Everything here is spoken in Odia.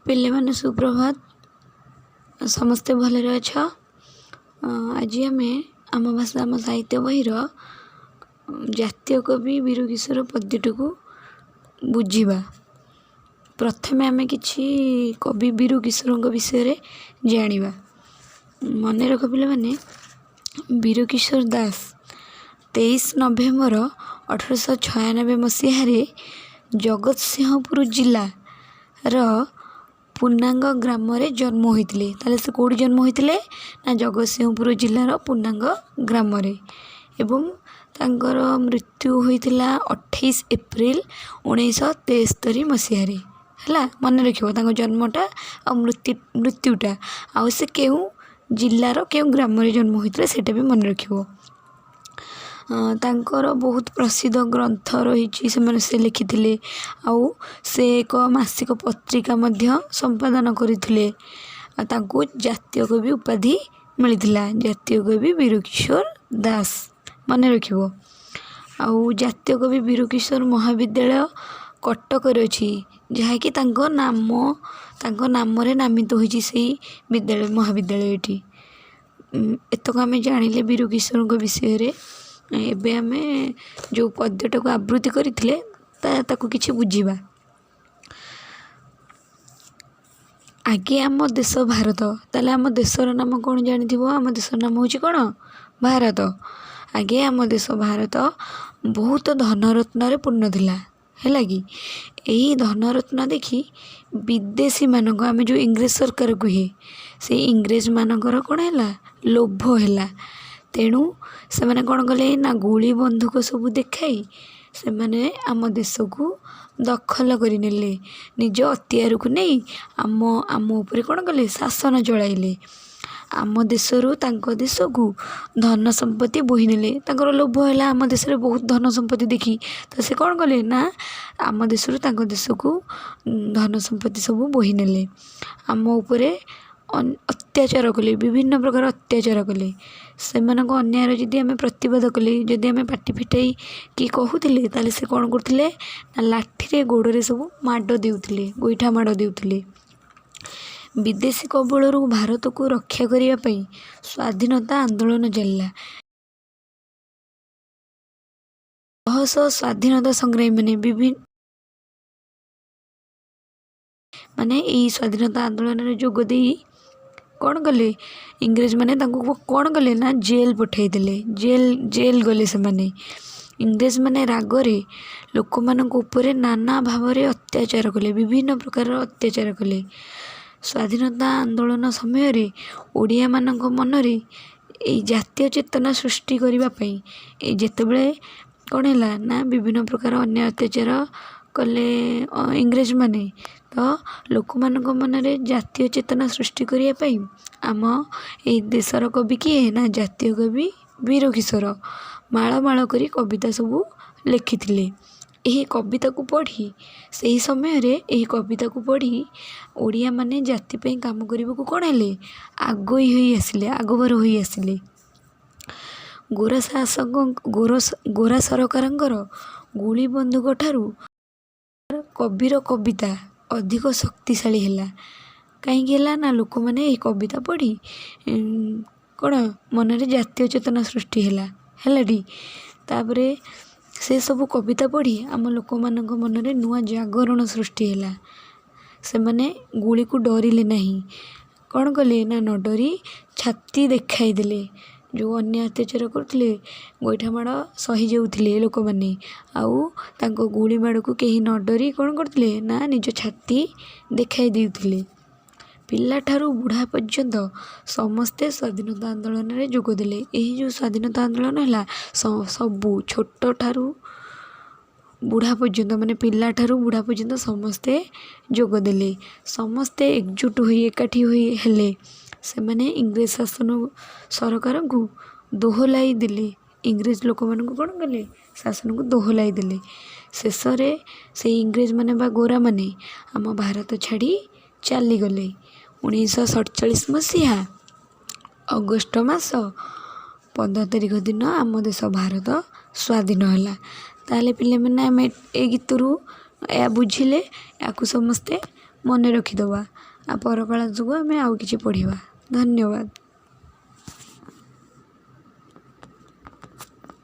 ପିଲାମାନେ ସୁପ୍ରଭାତ। ସମସ୍ତେ ଭଲରେ ଅଛ? ଆଜି ଆମେ ଆମ ଭାଷା ଆମ ସାହିତ୍ୟ ବହିର ଜାତୀୟ କବି ବୀର କିଶୋର ପଦ୍ୟଟିକୁ ବୁଝିବା। ପ୍ରଥମେ ଆମେ କିଛି କବି ବୀର କିଶୋରଙ୍କ ବିଷୟରେ ଜାଣିବା। ମନେ ରଖ ପିଲାମାନେ, ବୀର କିଶୋର ଦାସ 23 ନଭେମ୍ବର 1896 ମସିହାରେ ଜଗତସିଂହପୁର ଜିଲ୍ଲାର ପୂର୍ଣ୍ଣାଙ୍ଗ ଗ୍ରାମରେ ଜନ୍ମ ହୋଇଥିଲେ। ତାହେଲେ ସେ କେଉଁଠି ଜନ୍ମ ହୋଇଥିଲେ ନା ଜଗତସିଂହପୁର ଜିଲ୍ଲାର ପୂର୍ଣ୍ଣାଙ୍ଗ ଗ୍ରାମରେ, ଏବଂ ତାଙ୍କର ମୃତ୍ୟୁ ହୋଇଥିଲା 28 ଏପ୍ରିଲ 1973 ମସିହାରେ। ହେଲା, ମନେ ରଖିବ ତାଙ୍କ ଜନ୍ମଟା ଆଉ ମୃତ୍ୟୁଟା, ଆଉ ସେ କେଉଁ ଜିଲ୍ଲାର କେଉଁ ଗ୍ରାମରେ ଜନ୍ମ ହୋଇଥିଲେ ସେଇଟା ବି ମନେ ରଖିବ। ତାଙ୍କର ବହୁତ ପ୍ରସିଦ୍ଧ ଗ୍ରନ୍ଥ ରହିଛି, ସେ ଲେଖିଥିଲେ, ଆଉ ସେ ଏକ ମାସିକ ପତ୍ରିକା ମଧ୍ୟ ସମ୍ପାଦନ କରିଥିଲେ। ଆଉ ତାଙ୍କୁ ଜାତୀୟ କବି ଉପାଧି ମିଳିଥିଲା, ଜାତୀୟ କବି ବୀର କିଶୋର ଦାସ, ମନେ ରଖିବ। ଆଉ ଜାତୀୟ କବି ବୀର କିଶୋର ମହାବିଦ୍ୟାଳୟ କଟକରେ ଅଛି, ଯାହାକି ତାଙ୍କ ନାମରେ ନାମିତ ହୋଇଛି ସେଇ ବିଦ୍ୟାଳୟ ମହାବିଦ୍ୟାଳୟଟି। ଏତକ ଆମେ ଜାଣିଲେ ବୀର କିଶୋରଙ୍କ ବିଷୟରେ। ଏବେ ଆମେ ଯେଉଁ ପଦ୍ୟଟାକୁ ଆବୃତ୍ତି କରିଥିଲେ ତାକୁ କିଛି ବୁଝିବା। ଆଗେ ଆମ ଦେଶ ଭାରତ। ତାହେଲେ ଆମ ଦେଶର ନାମ କ'ଣ ଜାଣିଥିବ? ଆମ ଦେଶର ନାମ ହେଉଛି କ'ଣ? ଭାରତ। ଆଗେ ଆମ ଦେଶ ଭାରତ ବହୁତ ଧନରତ୍ନରେ ପୂର୍ଣ୍ଣ ଥିଲା, ହେଲା କି? ଏହି ଧନରତ୍ନ ଦେଖି ବିଦେଶୀମାନଙ୍କ, ଆମେ ଯେଉଁ ଇଂରେଜ ସରକାର କୁହେ, ସେଇ ଇଂରେଜମାନଙ୍କର କ'ଣ ହେଲା? ଲୋଭ ହେଲା। ତେଣୁ ସେମାନେ କ'ଣ କଲେ ନା ଗୁଳି ବନ୍ଧୁକ ସବୁ ଦେଖାଇ ସେମାନେ ଆମ ଦେଶକୁ ଦଖଲ କରିନେଲେ, ନିଜ ଅକ୍ତିଆରକୁ ନେଇ ଆମ ଉପରେ କ'ଣ କଲେ? ଶାସନ ଚଳାଇଲେ। ଆମ ଦେଶରୁ ତାଙ୍କ ଦେଶକୁ ଧନ ସମ୍ପତ୍ତି ବୋହି ନେଲେ। ତାଙ୍କର ଲୋଭ ହେଲା ଆମ ଦେଶରେ ବହୁତ ଧନ ସମ୍ପତ୍ତି ଦେଖି, ତ ସେ କ'ଣ କଲେ ନା ଆମ ଦେଶରୁ ତାଙ୍କ ଦେଶକୁ ଧନ ସମ୍ପତ୍ତି ସବୁ ବୋହି ନେଲେ। ଆମ ଉପରେ ଅତ୍ୟାଚାର କଲେ, ବିଭିନ୍ନ ପ୍ରକାର ଅତ୍ୟାଚାର କଲେ। ସେମାନଙ୍କ ଅନ୍ୟାୟର ଯଦି ଆମେ ପ୍ରତିବାଦ କଲେ, ଯଦି ଆମେ ପାଟି ଫିଟାଇ କି କହୁଥିଲେ, ତାହେଲେ ସେ କ'ଣ କରୁଥିଲେ ନା ଲାଠିରେ ଗୋଡ଼ରେ ସବୁ ମାଡ଼ ଦେଉଥିଲେ, ଗୋଇଠା ମାଡ଼ ଦେଉଥିଲେ। ବିଦେଶୀ କବଳରୁ ଭାରତକୁ ରକ୍ଷା କରିବା ପାଇଁ ସ୍ୱାଧୀନତା ଆନ୍ଦୋଳନ ଚାଲିଲା। ଶହ ଶହ ସ୍ୱାଧୀନତା ସଂଗ୍ରାମୀମାନେ ବିଭିନ୍ନ ମାନେ ଏଇ ସ୍ୱାଧୀନତା ଆନ୍ଦୋଳନରେ ଯୋଗ ଦେଇ କ'ଣ କଲେ? ଇଂରେଜମାନେ ତାଙ୍କୁ କ'ଣ କଲେ ନା ଜେଲ୍ ପଠାଇଦେଲେ। ଜେଲ୍ ଗଲେ ସେମାନେ। ଇଂରେଜମାନେ ରାଗରେ ଲୋକମାନଙ୍କ ଉପରେ ନାନା ଭାବରେ ଅତ୍ୟାଚାର କଲେ, ବିଭିନ୍ନ ପ୍ରକାରର ଅତ୍ୟାଚାର କଲେ। ସ୍ୱାଧୀନତା ଆନ୍ଦୋଳନ ସମୟରେ ଓଡ଼ିଆମାନଙ୍କ ମନରେ ଏଇ ଜାତୀୟ ଚେତନା ସୃଷ୍ଟି କରିବା ପାଇଁ, ଏଇ ଯେତେବେଳେ କ'ଣ ହେଲା ନା ବିଭିନ୍ନ ପ୍ରକାର ଅନ୍ୟାୟ ଅତ୍ୟାଚାର କଲେ ଇଂରେଜମାନେ, ତ ଲୋକମାନଙ୍କ ମନରେ ଜାତୀୟ ଚେତନା ସୃଷ୍ଟି କରିବା ପାଇଁ ଆମ ଏଇ ଦେଶର କବି କିଏ ନା ଜାତୀୟ କବି ବୀର କିଶୋର ମାଳ ମାଳ କରି କବିତା ସବୁ ଲେଖିଥିଲେ। ଏହି କବିତାକୁ ପଢ଼ି, ସେହି ସମୟରେ ଏହି କବିତାକୁ ପଢ଼ି ଓଡ଼ିଆମାନେ ଜାତି ପାଇଁ କାମ କରିବାକୁ କ'ଣ ହେଲେ? ଆଗେଇ ହୋଇ ଆସିଲେ, ଆଗଭର ହୋଇ ଆସିଲେ। ଗୋରା ଶାସକ ଗୋରା ସରକାରଙ୍କର ଗୁଳି ବନ୍ଧୁକ ଠାରୁ କବିର କବିତା ଅଧିକ ଶକ୍ତିଶାଳୀ ହେଲା। କାହିଁକି ହେଲା ନା ଲୋକମାନେ ଏହି କବିତା ପଢ଼ି କ'ଣ ମନରେ ଜାତୀୟ ଚେତନା ସୃଷ୍ଟି ହେଲା, ହେଲାଟି। ତାପରେ ସେସବୁ କବିତା ପଢ଼ି ଆମ ଲୋକମାନଙ୍କ ମନରେ ନୂଆ ଜାଗରଣ ସୃଷ୍ଟି ହେଲା। ସେମାନେ ଗୁଳିକୁ ଡରିଲେ ନାହିଁ। କ'ଣ କଲେ ନା ନ ଡରି ଛାତି ଦେଖାଇଦେଲେ। ଯେଉଁ ଅନ୍ୟାୟ ଅତ୍ୟାଚାର କରୁଥିଲେ, ଗୋଇଠା ମାଡ଼ ସହିଯାଉଥିଲେ ଲୋକମାନେ, ଆଉ ତାଙ୍କ ଗୁଳି ମାଡ଼କୁ କେହି ନ ଡରି କ'ଣ କରୁଥିଲେ ନା ନିଜ ଛାତି ଦେଖାଇ ଦେଉଥିଲେ। ପିଲାଠାରୁ ବୁଢ଼ା ପର୍ଯ୍ୟନ୍ତ ସମସ୍ତେ ସ୍ୱାଧୀନତା ଆନ୍ଦୋଳନରେ ଯୋଗ ଦେଲେ। ଏହି ଯେଉଁ ସ୍ୱାଧୀନତା ଆନ୍ଦୋଳନ ହେଲା, ସବୁ ଛୋଟଠାରୁ ବୁଢ଼ା ପର୍ଯ୍ୟନ୍ତ, ମାନେ ପିଲାଠାରୁ ବୁଢ଼ା ପର୍ଯ୍ୟନ୍ତ ସମସ୍ତେ ଯୋଗ ଦେଲେ। ସମସ୍ତେ ଏକଜୁଟ ହୋଇ ଏକାଠି ହୋଇ ହେଲେ। ସେମାନେ ଇଂରେଜ ଶାସନ ସରକାରଙ୍କୁ ଦୋହଲାଇ ଦେଲେ। ଇଂରେଜ ଲୋକମାନଙ୍କୁ କ'ଣ କଲେ? ଶାସନକୁ ଦୋହଲାଇ ଦେଲେ। ଶେଷରେ ସେଇ ଇଂରେଜମାନେ ବା ଗୋରାମାନେ ଆମ ଭାରତ ଛାଡ଼ି ଚାଲିଗଲେ। 1947 ମସିହା ଅଗଷ୍ଟ ମାସ 15 ତାରିଖ ଦିନ ଆମ ଦେଶ ଭାରତ ସ୍ୱାଧୀନ ହେଲା। ତାହେଲେ ପିଲାମାନେ, ଆମେ ଏଇ ଗୀତରୁ ଏହା ବୁଝିଲେ, ୟାକୁ ସମସ୍ତେ ମନେ ରଖିଦେବା। ଆଉ ପର କ୍ଲାସ୍କୁ ଆମେ ଆଉ କିଛି ପଢ଼ିବା। ଧନ୍ୟବାଦ।